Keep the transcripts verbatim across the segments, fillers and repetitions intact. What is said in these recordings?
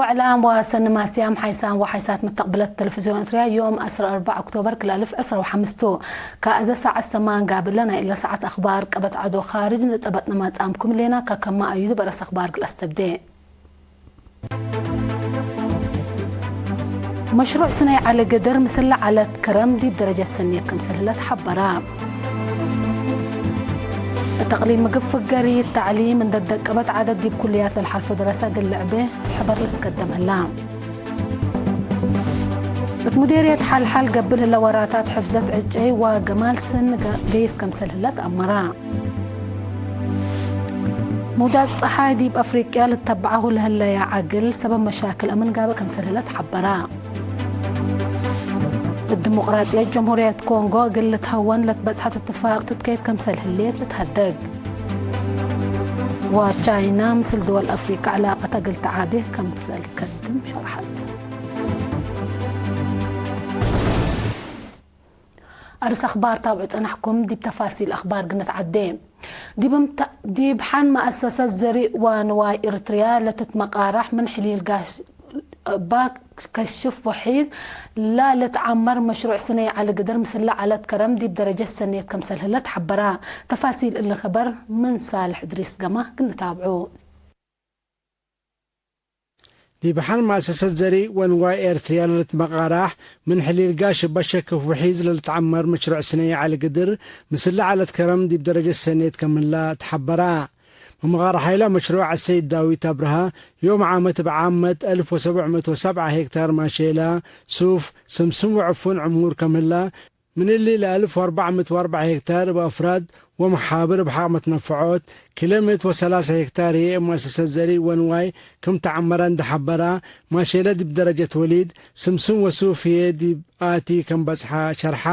እዕላም ወሰኒ ማስያም ሓይሳም ወሓይሳት መተቅብለት ተለፍዝዮን ኤረትርያ፣ ዮም ዐስር ወአርበዕ ኦክቶበር ክልኤ አልፍ ዕስራ ወሐምስ ቱ። ከአዘ ሳዐት ሰማን ጋብለ ናይ እለ ሳዐት አክባር ቀበት ዐዶ ካርጅ ንጸበጥነ ማጽአምኩም ሌና፣ ከከመ አዩድ በረስ አክባር ግል አስተብዴ። መሽሩዕ ስነይ ዐሊ ግድር ምስለ ዐለት ከረም ዲብ ደረጀት ሰኔት ክምሰል ህለ ተሐበረ። እት አቅሊም ምግብ ፍገሪት ተዕሊም እንደ ደቀበት ዐደድ ዲብ ኩልያት ለልሓልፎ ደረሰ እግል ልዕቤ ሕበር ልትከደም ህላ። እት ሙዴርየት ሐልሐል ገብእ ህለ ወራታት ሕፍዘት ዕጨይ ወገማል ስን ገይስ ክምሰል ህለ ተአመረ። ሙዳቅ ጸሓይ ዲብ አፍሪቅያ ልተበዐሁ ለህለየ ዐግል ሰበብ መሻክል አምን ጋብእ ክምሰል ህለ ተሐበረ። እት ዲሞቅራጥየት ጀምሁርየት ኮንጎ እግል ልትሀወን ለትበጽሐት እትፋቅ ትትከየት ክምሰል ህሌት ልትሀደግ። ወቻይና ምስል ድወል አፍሪቀ ዕላቀተ እግል ተዓቤ ክምሰል ከድም ሸርሐት። አርስ አክባር ታብዑ ጸናሕኩም፣ ዲብ ተፋሲል አክባር ግንትዓዴ። ዲብ እምተ-፣ ዲብ ሐን መአሰሰት ዘሪእ ወንዋይ ኤረትርያ ለትትመቃራሕ ምን ሕሊል ጋሽ እባ ከሽፍ ወሒዝ ለልትዓመር መሽሩዕ ስነይ ዐሊ ግድር ምስለ ዐለት ከረም ዲብ ደረጀት ሰኔት ክምሰል ህለ ተሐበረ። ተፋሲል እሊ ከበር ምን ሳልሕ እድሪስ ገማ ግንታብዑ። ዲብ ሐን መአሰሰት ዘሪእ ወንዋይ ኤረትርያ ለልትመቃራሕ ምን ሕሊል ጋሽ እባ ሸክፍ ወሒዝ ለልትዓመር መሽሩዕ ስነይ ዐሊ ግድር ምስለ ዐለት ከረም ዲብ ደረጀት ሰኔት ክምለ ተሐበረ። መመቃርሓይለ መሽሩዕ አሰይድ ዳዊት አብርሃ፣ ዮም ዓመት እብ ዓመት አልፍ ወሰብዕ ምእት ወሰብዓ ሄክታር ማሼላ፣ ሱፍ፣ ስምስም ወዕፉን ዕሙር ክም ህለ፣ ምን እሊ ለአልፍ ወአርበዕ ምእት ወአርበዕ ሄክታር እብ አፍራድ ወመሓብር እብ ሐቅ መትነፈዖት፣ ክልኤ ምእት ወሰላሰ ሄክታር ህዬ እብ መአሰሰት ዘሪእ ወንዋይ ክም ተዐመረ እንዴ ሐበራ፣ ማሼለ ዲብ ደረጀት ወሊድ፣ ስምስም ወሱፍ ህዬ ዲብ አቲ ከም በጽሐ ሸርሐ።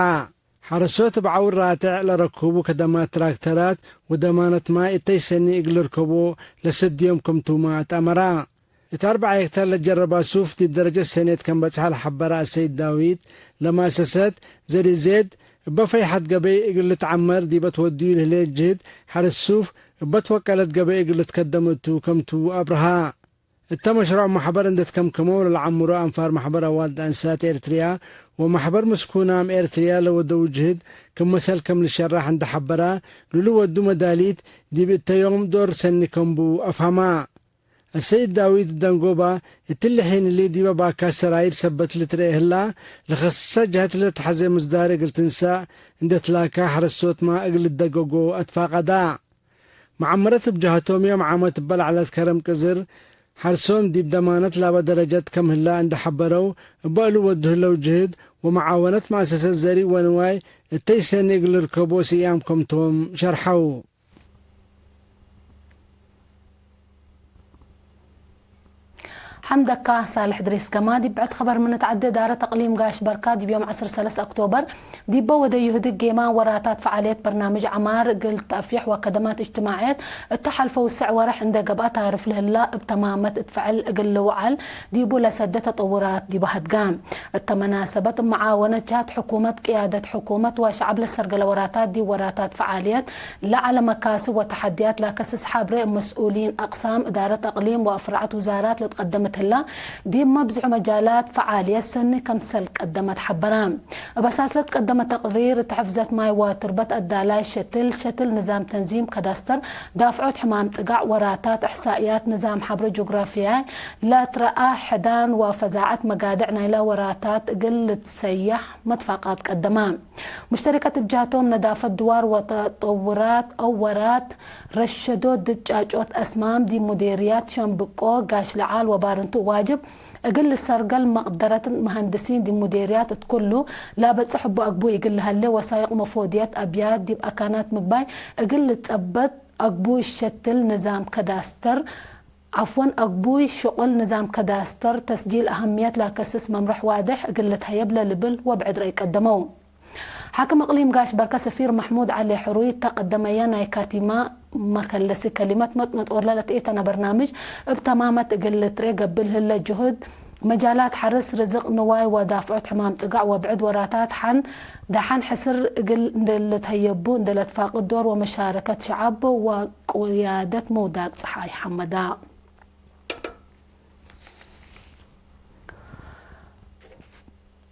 ሐረሶት እብ ዐውር ራትዕ ለረክቡ ከደማት ትራክተራት ወደማነት ማይ እተይ ሰኒ እግል ልርከቦ ለሰድዮም ክምቱመ አትአመራ። እት አርበዕ ሄክታር ለጀረባ ሱፍ ዲብ ደረጀት ሰኔት ከም በጽሐ ለሐበረ አሰይድ ዳዊት፣ ለመአሰሰት ዘሪዜድ እበ ፈይሐት ገበይ እግል ልትዐመር ዲበ ትወድዩ ለህሌት ጅህድ ሐርስ ሱፍ እበ ትወቀለት ገበይ እግል ልትከደም እቱ ከምቱ አብርሃ። እተ መሽሮዕ መሕበር እንዴ ትከምከመው ለለዐምሮ አንፋር መሕበር አዋልድ አንሳት ኤርትርያ ወመሕበር ምስኩናም ኤርትርያ ለወደው ጅህድ ክም መሰል ከም ልሸራሕ እንዴ ሐበራ፣ ለልወዱ መዳሊት ዲብ እተ ዮም ዶር ሰኒ ከም ቡ አፍሀማ። አሰይድ ዳዊት ደንጎባ፣ እትሊ ሒን እሊ ዲበ ባካስ ሰራይር ሰበት ልትረኤ ህላ፣ ለከሰሰ ጀሀት ለልትሐዜ ምስዳር እግል ትንሳእ እንዴ ትላካ ሐረሶትመ እግል ልደገጎ አትፋቀዳ። መዐመረት እብ ጀሀቶም ዮም ዓመት እበ ለዐለት ከረም ቅዝር ሐርሶም ዲብ ደማነት ላበ ደረጀት ከም ህላ እንዴ ሐበረው፣ እበ እሉ ወዱ ህለው ጅህድ ወመዓወነት መአሰሰት ዘሪእ ወንዋይ እተይ ሰኒ እግል ልርከቦ ስያም ከምቶም ሸርሐው። ሐምደካ ሳልሕ ድሪስ ገማ። ዲብ ብዕድ ኸበር ምን ተዐዴ፣ እዳረት አቅሊም ጋሽ በርካ ዲብ ዮም ዐስር ሰለስ ኦክቶበር ዲበ ወደዩ ህድግ ጌማን ወራታት ፈዓልየት በርናምጅ ዐማር እግል ተአፍየሕ ወከደማት እጅትማዕየት እተ ሐልፈው ስዕ ወርሕ እንዴ ገብአ ታርፍ ለህላ እብ ተማመት እት ፈዕል እግል ልውዓል ዲቡ ለሰደ ተጠውራት ዲቡ ሀድጋ። እተ መናሰበት እብ መዓወነት ጀሀት ሕኩመት፣ ቅያደት ሕኩመት ወሸዐብ ለሰርገለ ወራታት ዲብ ወራታት ፈዓልየት ለዐለ መካስብ ወተሐድያት ለከስስ ሐብሬ እብ መስኡሊን አቅሳም እዳረት አቅሊም ወአፍራዐት ውዛራት ለትቀደመት ህላ፣ ዲብ መብዝሑ መጃላት ፈዓልየት ሰኒ ከምሰል ቀደመት ሐበረ። እብ አሳስ ለትቀደመ ተቅሪር፣ እት ሕፍዘት ማይ ወትርበት አዳላይ ሸትል፣ ሸትል ንዛም ተንዚም ከዳስተር፣ ዳፍዖት ሕማም ጽጋዕ፣ ወራታት እሕሳእያት፣ ንዛም ሐብሬ ጆግራፍያይ ለትረአ ሕዳን ወፈዛዐት መጋድዕ ናይላ ወራታት እግል ልትሰያሕ መትፋቃት ቀደማ። ሙሽተሪከት እብ ጀሀቶም ነዳፈት ድዋር ወተጠውራት አው ወራት፣ ረሸዶት ድጫጮት አስማም ዲብ ሙዴርያት ሸምብቆ፣ ጋሽ ለዓል ወባርንቱ ዋጅብ እግል ልሰርገል መቅደረት መሀንድሲን ዲብ ሙዴርያት እት ኩሉ ለአበጽሕ እቡ አግቡይ እግል ለሀሌ ወሳይቅ መፎድየት አብያት ዲብ አካናት ምግባይ እግል ልጸበጥ አግቡይ ሸትል ንዛም ከዳስተር፣ ዐፍወን፣ አግቡይ ሽቁል ንዛም ከዳስተር ተስጂል አሀምየት ለከስስ መምርሕ ዋድሕ እግል ልትሀየብ ለልብል ወብዕድ ረአይ ቀደመው። ሓክም እቅሊም ጋሽ በርከ ሰፊር መሕሙድ ዐሊ ሕሩይ እተ ቀደመየ ናይ ካቲማ መከለሲ ከሊመት፣ መጥመጥ ኦርለ ለትኤተነ በርናምጅ እብ ተማመት እግል ልትርኤ ገብእ ለህለ ጅሁድ፣ መጃላት ሐርስ፣ ርዝቅ፣ ንዋይ ወዳፍዖት ሕማም ጽጋዕ ወብዕድ ወራታት ሐን ደሐን ሕስር እግል እንዴ ልትሀየቡ እንዴ ለትፋቅድ ዶር ወመሻረከት ሸዐብ ወቅያደት ምውዳቅ ጸሓይ ሐመዳ።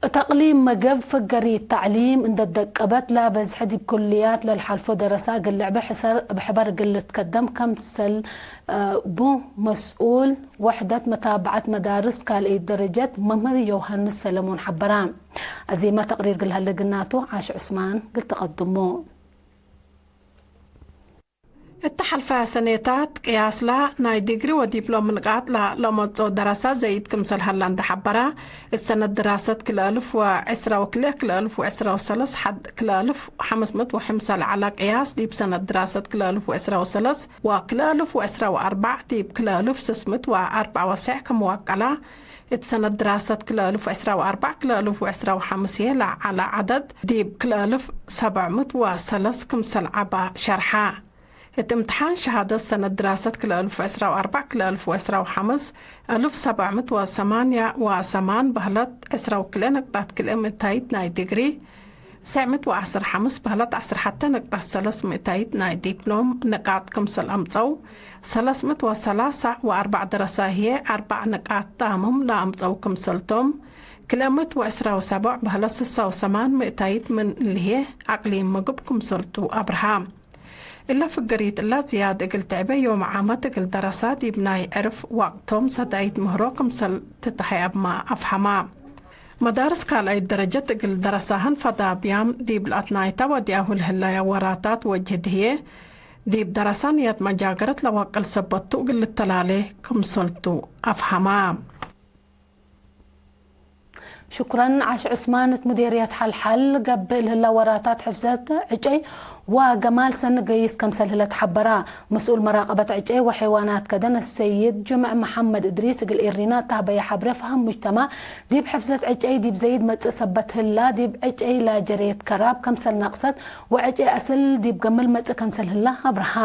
እት አቅሊም ምግብ ፍገሪት ተዕሊም እንደ ደቀበት፣ ለበዝሐ ዲብ ኩልያት ለልሓልፎ ደረሳ እግል ልዕበ ሕሰር እብ ሕበር እግል ልትከደም ከምሰል ቡ መስኡል ወሕደት መታብዐት መዳርስ ካልአይት ደረጀት መምህር ዮውሃንስ ሰለሞን ሐበራ። አዜመ ተቅሪር እግል ሀለ ግናቱ ዓሽ ዑስማን እግል ተቀድሞ። እተ ሐልፈ ሰኔታት ቅያስላ ናይ ዲግሪ ወዲፕሎም ንቃጥላ ለመጽኦ ደረሳ ዘይድ ክምሰል ሀላ እንደ ሐበራ፣ እት ሰነት ድራሰት ክልኤ አልፍ ወዕስራ ወክልኤ ክልኤ አልፍ ወዕስራ ወሰለስ ሐድ ክልኤ አልፍ ወሐምስ ምእት ወሐምሳ ለዐላ ቅያስ፣ ዲብ ሰነት ድራሰት ክልኤ አልፍ ወዕስራ ወሰለስ ወክልኤ አልፍ ወዕስራ ወአርበዕ ዲብ ክልኤ አልፍ ስስ ምእት ወአርበዕ ወሰዕ ክም ዋቀላ፣ እት ሰነት ድራሰት ክልኤ አልፍ ወዕስራ ወአርበዕ ክልኤ አልፍ ወዕስራ ወሐምስ ለዐለ ዐደድ፣ ዲብ ክልኤ አልፍ ሰብዕ ምእት ወሰለስ ክምሰል ዐባ ሸርሐ። እት እምትሓን ሸሃደት ሰነት ድራሰት ክልኤ አልፍ ወዕስራ ወአርበዕ ክልኤ አልፍ ወዕስራ ወሐምስ፣ አልፍ ሰብዕ ምእት ወሰማንያ ወሰማን በህለት ዕስራ ወክልኤ ነቅጣት ክልኤ ምእታይት ናይ ዲግሪ፣ ሰዕ ምእት ወዐስር ሐምስ በህለት ዐስር ሐተ ነቅጣት ሰለስ ምእታይት ናይ ዲፕሎም ንቃጥ ክምሰል አምጸው፣ ሰለስ ምእት ወሰላሳ ወአርበዕ ደረሳ ህዬ አርበዕ ንቃጥ ታምም ለአምጸው ክምሰልቶም፣ ክልኤ ምእት ወዕስራ ወሰብዕ በህለት ስሳ ወሰማን ምእታይት ምን እሊ ህዬ አቅሊም ምግብ ክምሰልቱ አብርሃ። እለ ፍገሪት እለ ዝያድ እግል ትዕቤ ዮም ዓመት እግል ደረሳ ዲብ ናይ ዕርፍ ወቅቶም ሰዳይት ምህሮ ክምሰል ትትሀየብመ አፍሀማ። መዳርስ ካልአይት ደረጀት እግል ደረሳህን ፈዳብያም ዲብ ለአትናይታ ወዲያሁ ለህለያ ወራታት ወጅህድ ህዬ፣ ዲብ ደረሳ ንየት መጃገረት ለወቅል ሰበት ቱ እግል ልተላሌ ክምሰልቱ አፍሀማ። ሽኩረን ዓሽ ዑስማን። እት ሙዴርየት ሐልሐል ገብእ ለህላ ወራታት ሕፍዘት ዕጨይ ወአገማል ሰኒ ገይስ ከምሰል ህለ ተሐበራ። መስኡል መራቀበት ዕጨይ ወሐይዋናት ከደን አሰይድ ጅምዕ መሐመድ እድሪስ እግል ኤሪና እተ ሀበየ ሐብሬ ፈሀም ሙጅተማዕ ዲብ ሕፍዘት ዕጨይ ዲብ ዘይድ መጽእ ሰበት ህላ፣ ዲብ ዕጨይ ለጀሬት ከራብ ከምሰል ነቅሰት ወዕጨይ አስል ዲብ ገምል መጽእ ከምሰል ህላ አብርሃ።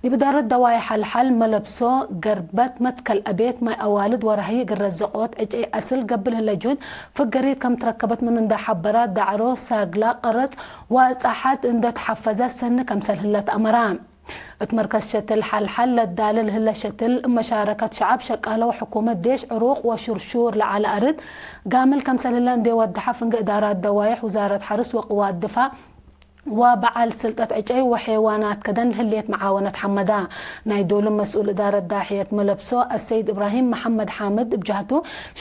ዲብ እዳረት ደዋይ ሐልሐል መለብሶ፣ ገርበት፣ መትከል አቤት፣ ማይ አዋልድ ወረሀይ እግል ረዘቆት ዕጨይ አስል ገብእ ለህለ ጅሁድ ፍገሪት ከም ትረከበት ምን እንደ ሐበራ፣ ዳዕሮ፣ ሳግላ፣ ቀረጽ ወጸሓት እንደ ተሐፈዘ ሰኒ ከምሰል ህለ ተአመራ። እት መርከዝ ሸትል ሐልሐል ለዳለ ለህለ ሸትል፣ እብ መሻረከት ሸዐብ፣ ሸቃለ ወሕኩመት፣ ዴሽ፣ ዕሩቅ ወሹርሹር ለዐለ አርድ ጋምል ከምሰል ህለ እንዴ ወደሐ፣ ፍንጌ እዳራት ደዋይሕ፣ ውዛረት ሐርስ ወቅዋት ድፋዕ፣ ወበዐል ስልጠት ዕጨይ ወሐይዋናት ከደን ለህሌት መዓወነት ሐመዳ። ናይ ዶሉ መስኡል እዳረት ዳሕየት መለብሶ አሰይድ እብራሂም መሐመድ ሓምድ እብ ጀህቱ፣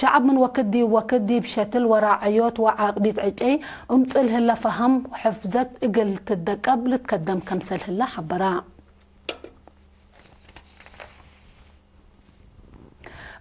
ሸዐብ ምን ወክድ ዲብ ወክድ ዲብ ሸትል ወራዕዮት ወዓቅቢት ዕጨይ እምጽእ ለህለ ፈሀም ወሕፍዘት እግል ትደቀብ ልትከደም ከምሰል ህለ ሐበራ።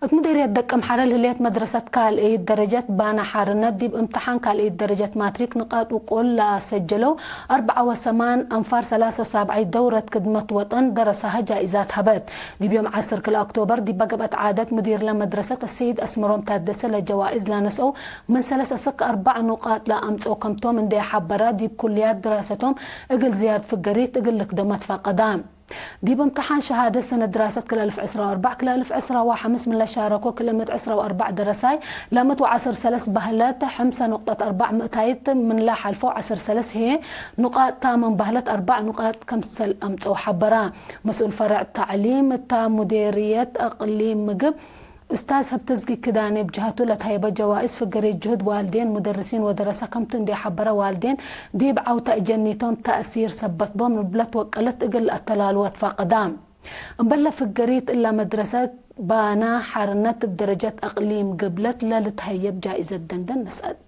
እት ሙዴርየት ደቀምሐረ ለህሌት መድረሰት ካልአይት ደረጀት ባና ሓርነት ዲብ እምተሓን ካልአይት ደረጀት ማትሪክ ንቃጥ ውቁል ለሰጀለው አርበዓ ወሰማን አንፋር ሰላሳ ወሳብዓይ ደውረት ክድመት ወጠን ደረሳሀ ጃኢዛት ሀበት። ዲብ ዮም ዐስር ክልኤ ኦክቶበር ዲበ ገብአት ዓደት ሙዲርለ መድረሰት አሰይድ አስመሮም ታደሰ ለጀዋኢዝ ለነስአው ምን ሰለስ እስክ አርበዕ ኑቃጥ ለአምጽኦ ከምቶም እንዴ ሐበረ፣ ዲብ ኩልያት ድራሰቶም እግል ዝያድ ፍገሪት እግል ልክደሞ ትፈቀዳ። ዲብ እምተሓን ሸሃደት ሰነት ድራሰት ክልኤ አልፍ ዕስራ ወአርበዕ ክልኤ አልፍ ዕስራ ወሐምስ ምን ለሻረኮ ክልኤ ምእት ዕስራ ወአርበዕ ደረሳይ ለምእት ወዐስር ሰለስ በህለት ሐምሰ ኑቅጠት አርበዕ ምእታይት ምን ለሐልፈው ዐስር ሰለስ ህዬ ኑቃጥ ታምም በህለት አርበዕ ኑቃጥ ከምሰል አምጸው ሐበራ። መስኡል ፈርዕ ተዕሊም እታ ሙዴርየት እቅሊም ምግብ እስታዝ ሀብተዝጊ ክዳኔ እብ ጀሀቱ ለትሀይበ ጀዋኢስ ፍገሪት ጅሁድ ዋልዴን፣ ሙደርሲን ወደረሰ ከምቱ እንዴ ሐበረ፣ ዋልዴን ዲብ ዐውተ እጀኒቶም ተእሲር ሰበት ቦም እብለ ትወቀለት እግል ለአተላልወ ትፈቀዳ። እምበለ ፍገሪት እለ መድረሰት ባና ሐርነት እብ ደረጀት እቅሊም ግብለት ለልትሀየብ ጃኢዘት ደንደን ነስአት።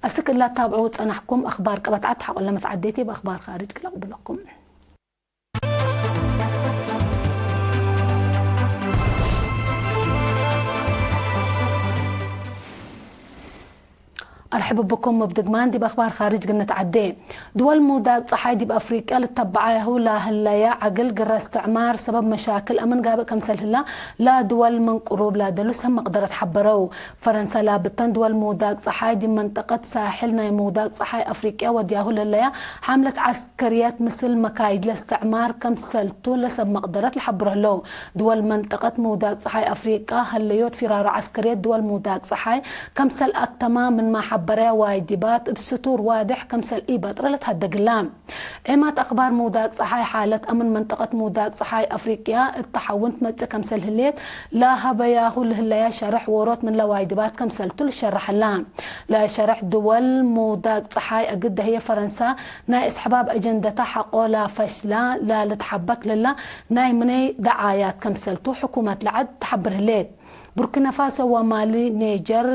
አስክ እላ ታብዑ ጸናሕኩም አክባር ቀበት ዐድ ሐቆለ መትዓዴቲ በአክባር ካርጅ ክለቅብለኩም። አርሕብ ብኩም። እብ ድግማን ዲብ አክባር ካርጅ ግንትዓዴ። ድወል ምውዳቅ ጸሓይ ዲብ አፍሪቅያ ልተበዓሁ ለህለየ ዐግል ግረ እስትዕማር ሰበብ መሻክል አምን ጋብእ ከምሰል ህላ ለድወል ምን ቅሩብ ላደሉ ሰብ መቅደረት ሐበረው። ፈረንሰ ላብተን ድወል ምውዳቅ ጸሓይ ዲብ መንጠቀት ሳሕል ናይ ምውዳቅ ጸሓይ አፍሪቅያ ወድያሁ ለህለያ ሐምለት ዐስከርየት ምስል መካይድ ለእስትዕማር ከምሰልቱ ለሰብ መቅደረት ለሐብሮ ህለው። ድወል መንጠቀት ምውዳቅ ጸሓይ አፍሪቃ ሀለዮት ፊራሮ ዐስከርየት ድወል ምውዳቅ ጸሓይ ከምሰል አክተማ ምንመ ሐበረ፣ ዋጅባት እብ ስቱር ዋድሕ ከምሰል ኢበጥረ ለትሀደግላ። ዔማት አክባር ምውዳቅ ጸሓይ፣ ሓለት አምን መንጠቀት ምውዳቅ ጸሓይ አፍሪቅያ እት ተሐውን ትመጽእ ከምሰል ህሌት ለሀበያሁ ለህለያ ሸርሕ ዎሮት ምንለ ዋጅባት ከምሰልቱ ልሸረሐላ። ለሸርሕ ድወል ምውዳቅ ጸሓይ አግደ ህዬ ፈረንሳ ናይ እስሕባብ አጀንደታ ሐቆ ለፈሽላ ላልትሐበክ ለላ ናይ ምነይ ደዓያት ከምሰልቱ ሕኩመት ለዐድ ተሐብር ህሌት። ቡርኪናፋሶ ወማሊ፣ ኔጀር፣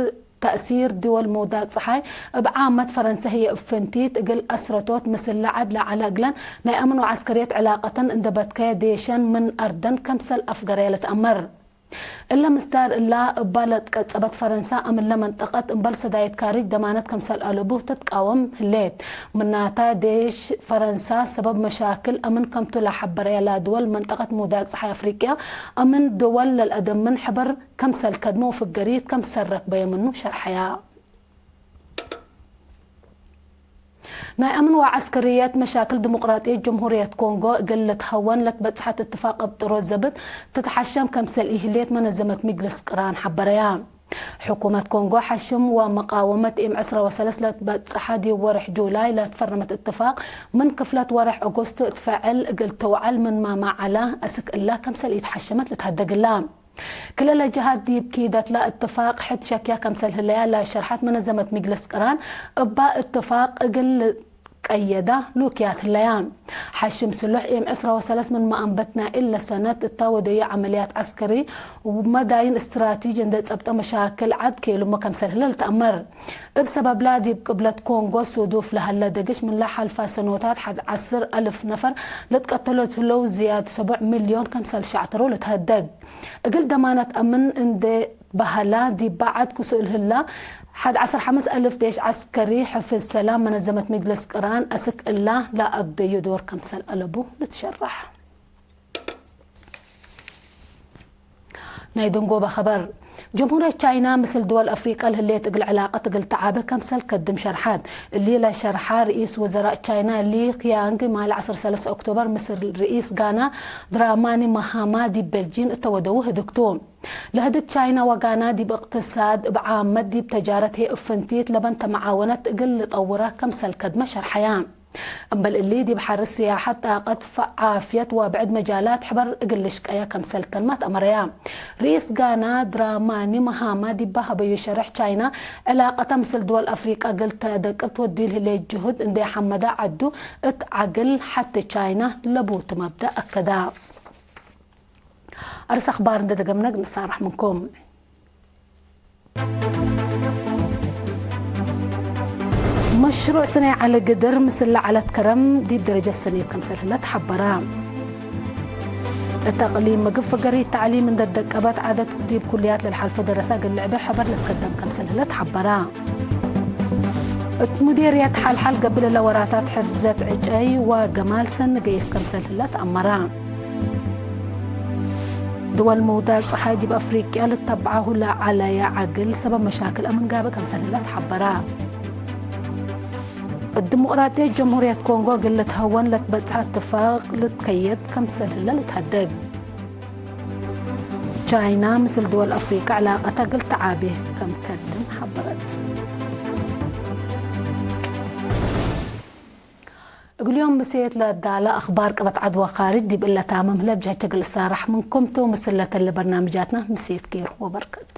ተእሲር ድወል ምውዳቅ ጸሓይ እብ ዓመት ፈረንሰ ህዬ እብ ፍንቲት እግል አስረቶት ምስል ለዐድ ለዐለ እግለን ናይ አምን ወዐስከርየት ዕላቀተን እንዴ በትከየ ዴሸን ምን አርደን ከምሰል አፍገረየ ልትአመር። እለ ምስዳር እላ እባ ለትቀጸበት ፈረንሳ አምለ መንጠቀት እምበል ሰዳይት ካርጅ ደማነት ከምሰል አለቡ ትትቃወም ህሌት። ምናተ ዴሽ ፈረንሳ ሰበብ መሻክል አምን ከምቱ ለሐበረየ ላድወል መንጠቀት ምውዳቅ ጸሓይ አፍሪቅያ አምን ድወል ለልአደምን ሕበር ከምሰል ከድመ ወፍገሪት ከምሰል ረክበየ ምኑ ሸርሐያ። ናይ አምን ወዐስከርየት መሻክል ዲሞቅራጥየት ጀምሁርየት ኮንጎ እግል ልትሀወን ለትበጽሐት እትፋቅ እብ ጥሮት ዘብጥ ትትሐሸም ከምሰል ኢህሌት መነዘመት ምጅልስ ቅራን ሐበረያ። ሕኩመት ኮንጎ ሐሽም ወመቃወመት እም ዕስረ ወሰለስ ለትበጽሐ ዲብ ወርሕ ጁላይ ለትፈረመት እትፋቅ ምን ክፍለት ወርሕ ኦጎስት እት ፈዐል እግል ትውዐል ምንመ መዐላ አስክ እላ ከምሰል ኢትሐሸመት ልትሀደግላ። ክልኤ ጀሃት ዲብ ኪደትለ እትፋቅ ሕድ ሸክያ ከምሰል ህለያ ለሸርሐት መነዘመት ምጅልስ ቅራን፣ እባ እትፋቅ እግል ልትቀየዳ ሉክያት ህለያ። ሐሽም ስሉሕ እም ዕስረ ወሰለስ ምንመ አንበት ናይለ ሰነት እተ ወደዩ ዐመልያት ዐስከሪ ወመዳይን እስትራቲጂ እንዴ ጸብጠ መሻክል ዐድ ኬሉመ ከምሰል ህለ ልትአመር። እብ ሰበብላ ዲብ ቅብለት ኮንጎ ሱዱፍ ለሀለ ደግሽ ምንለ ሐልፋ ሰኖታት ሐድ ዐስር አልፍ ነፈር ለትቀተሎ ህለው ዝያድ ሰቡዕ ሚልዮን ከምሰል ሸዕተሮ ልትሀደግ። እግል ደማነት አምን እንዴ በሀላ፣ ዲብ በዐድ ክሱል ህላ፣ ሐድ ዐስር ሐምስ አልፍ ዴሽ ዐስከሪ ሕፍዝ ሰላም መነዘመት ምጅልስ ቅራን አስክ እላ ለአግደዩ ዶር ከምሰል አለቡ ልትሸረሕ። ናይ ደንጎበ ኸበር። ጀምሁርየት ቻይና ምስል ድወል አፍሪቀ ለህሌት እግል ዕላቀት እግል ተዓቢ ከምሰል ከድም ሸርሐት። እሊ ለሸርሐ ርኢስ ወዘራእ ቻይና ሊ ኪያንግ ማለ ዐስር ሰለስ ኦክቶበር ምስል ርኢስ ጋና ድራማኒ መሃማ ዲብ ቤልጂን እተ ወደዉ ህድግ ቱ። ለህድግ ቻይና ወጋና ዲብ እቅትሳድ እብ ዓመት ዲብ ተጃረት ህዬ እብ ፍንቲት ለበን ተመዓወነት እግል ልጠውረ ከምሰል ከድመ ሸርሐያ። እምበል እሊ ዲብ ሐርስ፣ ስያሐት፣ ጣቀት፣ ዓፍየት ወብዕድ መጃላት ሕበር እግል ልሽቀየ ከምሰል ከድመ ተአመረያ። ርኢስ ጋና ድራማኒ መሃማ ዲብ ሀበዩ ሸርሕ ቻይና ዕላቀተ ምስል ድወል አፍሪቀ እግል ተደቅብ ትወድዩ ለህሌት ጅሁድ እንዴ ሐመደ ዐዱ እት ዐግል ሐቴ ቻይና ለቡቲ መብደእ አከዳ። አርስ አክባር እንዴ ደገምነ እግል ንሳረሕ ምንኩም። መሽሩዕ ስኔ ዐሊ ግድር ምስል ለዐለት ከረም ዲብ ደረጀት ሰኔት ከምሰል ህለ ተሐበረ። እት አቅሊም ምግብ ፍገሪት ተዕሊም እንዴ ደቀበት ዐደድ ዲብ ኩልያት ለልሓልፎ ደረሰ እግል ልዕቤ ሐበር ልትከደም ከምሰል ህለ ተሐበረ። እት ሙዴርየት ሐልሐል ገብእ ለለ ወራታት ሕፍዘት ዕጨይ ወገማል ሰኒ ገይስ ከምሰል ህለ ተአመረ። ድወል ምውዳቅ ጸሓይ ዲብ አፍሪቅያ ልተብዐሁ ለዐለየ ዐግል ሰበብ መሻክል አምን ጋብእ ከምሰል ህለ ተሐበረ። እት ዲሞቅራጥየት ጀምሁርየት ኮንጎ እግል ልትሀወን ለትበጽሐ እትፋቅ ልትከየድ ከምሰል ህለ ልትሀደግ። ቻይና ምስል ድወል አፍሪቀ ዕላቀተ እግል ተዓቤ ከም ከድም ሐበረት። እግል ዮም ምሴት ለዳለ አክባር ቅበት ዐድ ወካርጅ ዲብ እለ ታምም ህለ፣ ብጀህቼ እግል እሳረሕ ምንኩም ቱ። ምስል ለተለ በርናምጃትና ምሴት ኬር ወበርከት።